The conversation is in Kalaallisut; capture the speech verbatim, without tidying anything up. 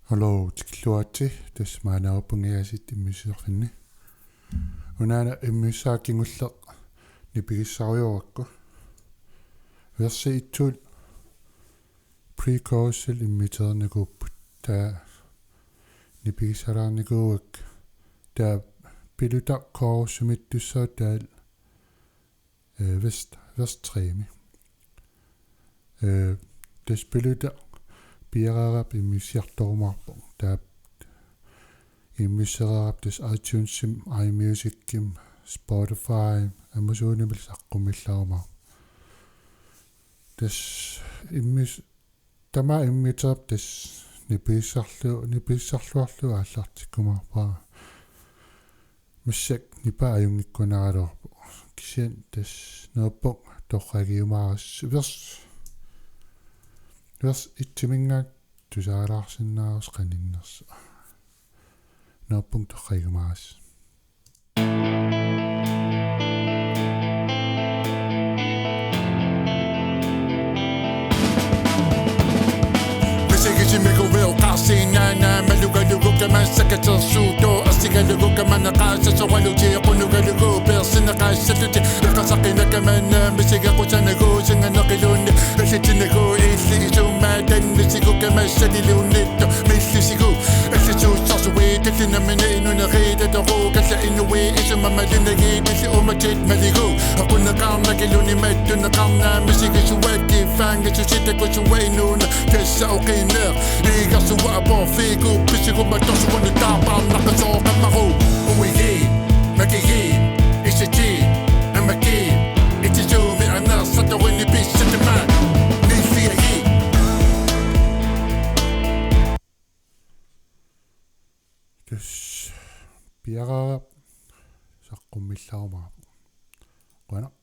Hallo, tikilluaritsi, tassa maannaappungiasit immiussisarfinni. Unaana immiussaaq kingulleq nipigissarujorakku. Versi et-ul pre-chorusil immiutereernikuupput, taava nipigissalaarnikuuakka, taava pilutaq chorusimittussaq taavalu, øh, vers, vers tre-mi. Øh, tassa pilutaq piareerap immiussiartorumaarpoq. Taava immiussereerap tassa iTunesimi, iMusicimi, Spotifymi, Amazonimillu saqqummillarumaarpoq. Tassa immius-, tamaat immiutereerpat tassa nipigissarlu-, nipigissarluarlugu aallartikkumaarpara. Massakkut nipaa ajunngikkunaraluarpoq. Kisianni tassa neriuppunga torragiumaarassi, vers, vers et-iminngaanniit tusaalaarsinnaavarsi qaninnersoq. Neriuppunga torragiumaarassi. Misigisumik uiukaarsinnaaneq malugalugu kamanna sakkatersuutoq, assigalugu kamanna qaassasoralutik, qunugalugu peersinneqassallutik, eqqarsaqqinnaq kamanna misigeqqusanagu, singaneqiluunniit ilitsinnagu, illit isummat tannissigut kamassagiluunniit millisigut, illit suussarsuit tallimat nammineq inuneriittatoq, kalla inuit isummat malinnagiit, illit uummatit maligu, aqunneqarnakkiluni mattunneqarnaq, misigisuat kiffaanngissuseq takussuaq inuuneq, tassa oqinneq, iigarsuaq aporfiup pissugumut torsuanut taarpaarnaqasoq, qammaru uigiit makigiit isigiit ammagiit, itisuumik aneersatorinnik pissatama nilliagiit. Tassa piareerap saqqummillarumaarpoq. Qujanaq.